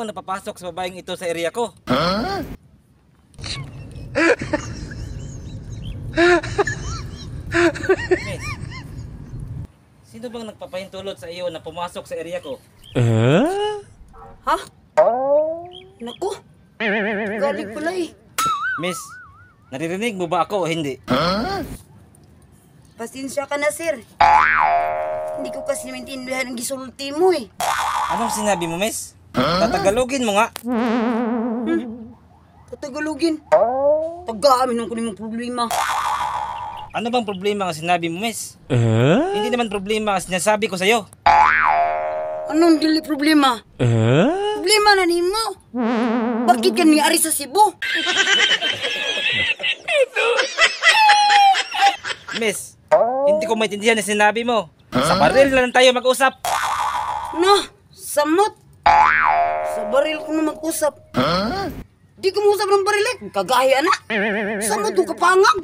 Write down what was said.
bang napapasok sa babaeng ito sa area ko? Miss, sino bang nagpapahintulot sa iyo na pumasok sa area ko? Ha? Naku, galing pala eh. Miss, naririnig mo ba ako o hindi? Pasensya ka na, sir. Hindi ko kasi maintindihan ang gisulti mo eh. Anong sinabi mo, miss? Tatagalogin mo nga. Tatagalogin. Tagaamin ang kuning problema. Ano bang problema ang sinabi mo, miss? Hindi naman problema ang sinasabi ko sa'yo. Anong dili problema? Problema na nimo. Bakit ka niari sa Cebu? Miss, hindi ko maintindihan ang sinabi mo. Sa baril na lang tayo mag-usap. No, samot. Sa baril ko na mag-usap. Di ko mag-usap ng baril eh. Kagaya na. Samot yung kapangam.